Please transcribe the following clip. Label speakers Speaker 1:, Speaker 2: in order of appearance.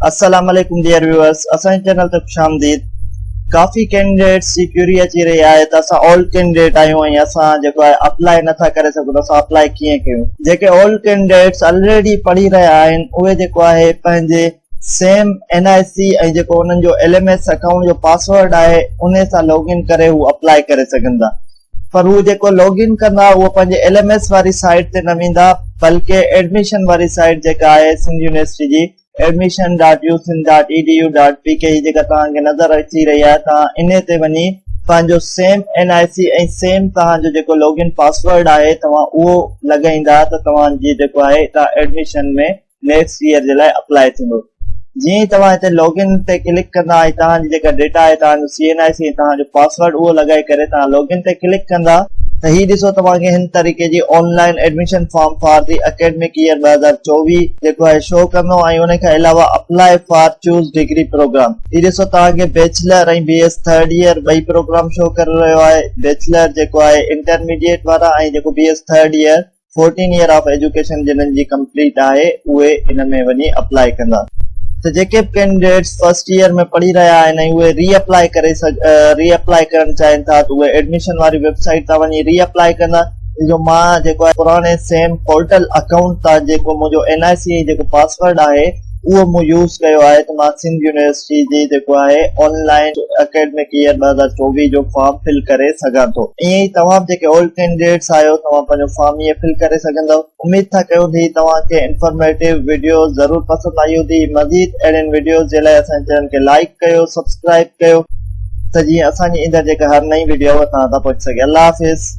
Speaker 1: السلام عليڪم dear viewers اسان جي چينل تي خوش آمديد ڪافي ڪينڊيڊيٽس جي ڪيوري اچي رهي آهي ته اسان اولڊ ڪينڊيڊيٽ آهيون ۽ اسان جيڪو آهي اپلائي نٿا ڪري سگهون ته اسان اپلائي ڪيئن ڪيون جيڪي اولڊ ڪينڊيڊيٽس الريڊي پڙهي رهيا آهن اهي جيڪو آهي پنهنجي سيم اين آء سي ۽ جيڪو انهن جو ايل ايم ايس اڪائونٽ جو پاسورڊ آهي انهي سان لاگ ان ڪري هو اپلائي ڪري سگهن ٿا پر هو جيڪو لاگ ان ڪندا اهو پنهنجي ايل ايم ايس واري سائيٽ تي نه ويندا بلڪه ايڊميشن واري سائيٽ جيڪا آهي سنڌ يونيورسٽي جي admission dot U Sindh dot E D U dot P K هي جيڪا توهان کي نظر اچي رهي آهي توهان انهي تي وڃي پنهنجو سيم اين آء سي ۽ سيم توهان جو جيڪو لاگ ان پاسورڊ آهي توهان اهو لڳائيندا ته توهان جي جيڪو آهي توهان ايڊميشن ۾ نيڪسٽ ييئر جي لاء اپلائي ٿيندو جيئن ئي توهان هتي لاگ ان تي ڪلڪ ڪندا ۽ توهان جي جيڪا ڊيٽا آهي توهان جو سي اين آء سي ۽ توهان جو پاسورڊ اهو لڳائي ڪري توهان لاگ ان تي ڪلڪ ڪندا ته هي ڏسو توهان کي هن طريقي جي online admission form for the academic year 2024 جيڪو آهي شو ڪندو ۽ ان کان علاوه apply for choose degree programme هي ڏسو توهان کي bachelor ۽ B S third year ٻئي پروگرام شو ڪري رهيو آهي بيچلر جيڪو آهي انٽرميڊيٽ وارا ۽ جيڪو B S third year fourteen year of education جنھن جي ڪمپليٽ آھي اھي ان ۾ وڃي اپلائي ڪندا ته جيڪي به ڪينڊيڊيٽس فرسٽ ييئر ۾ پڙھي رھيا آھن ۽ اھي ري اپلائي ڪري ري اپلائي ڪرڻ چاھين ٿا ته اھي ايڊميشن واري ويب سائيٽ تان وڃي ري اپلائي ڪندا جو مان جيڪو آھي پراڻي سيم پورٽل اڪائونٽ تان جيڪو منھنجو اين آء سي ۽ جيڪو پاسورڊ آھي اهو مون يوز ڪيو آهي ته مان سنڌ يونيورسٽي جي جيڪو آهي آن لائين اڪيڊمڪ ييئر 2024 جو فارم فل ڪري سگهان ٿو ائين ئي توهان به جيڪي اولڊ ڪينڊيڊيٽس آهيو توهان پنهنجو فارم ائين فل ڪري سگهندؤ اميد ٿا ڪيون ته هي توهان کي انفارميٽو وڊيو ضرور پسند آئي هوندي مزيد اهڙين وڊيوز جي لاء اسان جي چينل کي لائيڪ ڪيو سبسڪرائيب ڪيو ته جيئن اسان جي ايندڙ جيڪا هر نئين وڊيو اها توهان تان پهچي سگهي الله حافظ.